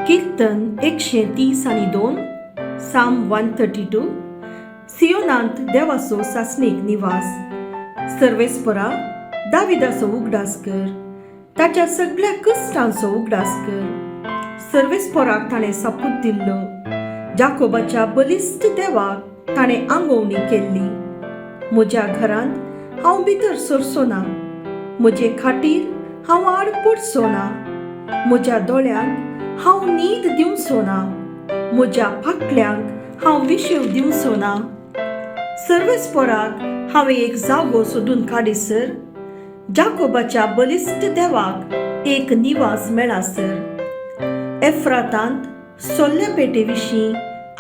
किर्तन 132, साम 132. सियोनांत देवाचो सासणीक निवास. सर्वेस्परा, दाविदाचो उगडास कर, ताच्या सगळ्या कश्टांचो उगडास कर. सर्वेस्पराक ताणें सापूत दिल्लो, जाकोबाच्या बलिश्ट देवाक ताणें आंगवणी केल्ली. म्हज्या घरांत हांव भितर सरचो ना, म्हजे खाटीर हांव आड पडचो ना, म्हज्या दोळ्यांक हांव न्हीद दिवचो ना, म्हज्या पाकल्यांक हांव विशेव दिवचो ना. सर्वेस्पराक हांवें एक जागो सोदून काडीसर, जाकोबाच्या बलिश्ट देवाक एक निवास मेळासर. एफ्रातांत सोल्ल्या पेटे विशीं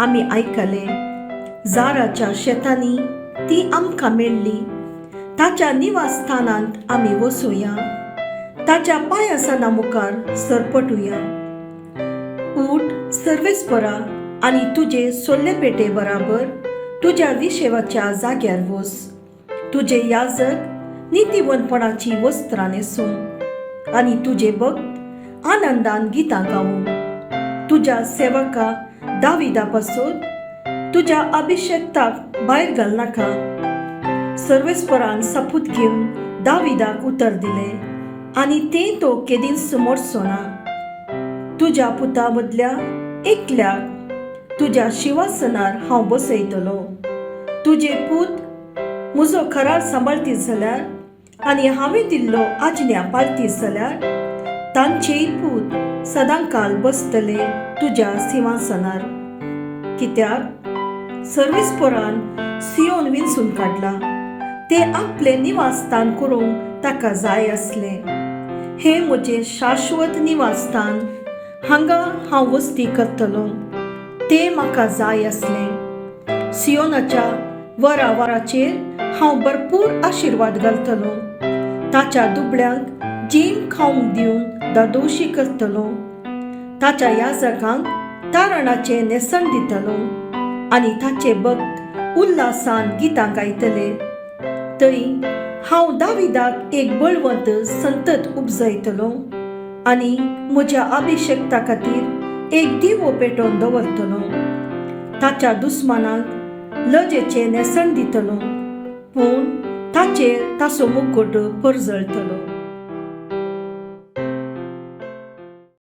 आमी आयकलें, जाराच्या शेतांनी ती आमकां मेळ्ळी. ताच्या निवासस्थानांत आमी वसुया, ताच्या पांयासना मुखार सरपटुया. ऊठ सर्वेस्परा आनी तुजे सोल्ले पेटे बराबर तुज्या विशेवाच्या जाग्यार वस. तुजे याजक नितीवंतपणाची वस्त्रां न्हेसूं आनी तुजे भक्त आनंदान गितां गावूं. तुज्या सेवका दाविदा पासून तुज्या अभिषेक्ताक भायर घालनाका. सर्वेस्परान सपूत घेवन दाविदाक उतर दिलें आनी तें तो केदींच मोडचो ना. तुज्या पुता मदल्या एकल्याक तुज्या शिवासनार हांव बसयतलो. तुजे पूत म्हजो करार सांबाळतीत जाल्यार आनी हांवें दिल्लो आज्ञा पाळतीत जाल्यार, तांचेय पूत सदांकाल बसतले तुज्या सिंहासनार. कित्याक सर्वेस्परान सियोन विंचून काडला, ते आपलें निवासस्थान करूंक ताका जाय आसलें. हें म्हजें शाश्वत निवासस्थान, हांगा हांव वस्ती करतलो, तें म्हाका जाय आसलें. सियोनाच्या वरा वराचेर हांव भरपूर आशिर्वाद घालतलो, ताच्या दुबळ्यांक जीम खावंक दिवन दादोशी करतलो, ताच्या याजकांक तारणाचें न्हेसण दितलो आनी ताचे भक्त उल्हासान गितां गायतले. थंय हांव दाविदाक एक बळवंत संतत उपजयतलो आनी म्हज्या अभिषेक्ता खातीर एक दिवो पेटोवन दवरतलो. ताच्या दुस्मानाक लजेचें न्हेसण दितलो, पूण ताचेर ताचो मुकुट परजळटलो.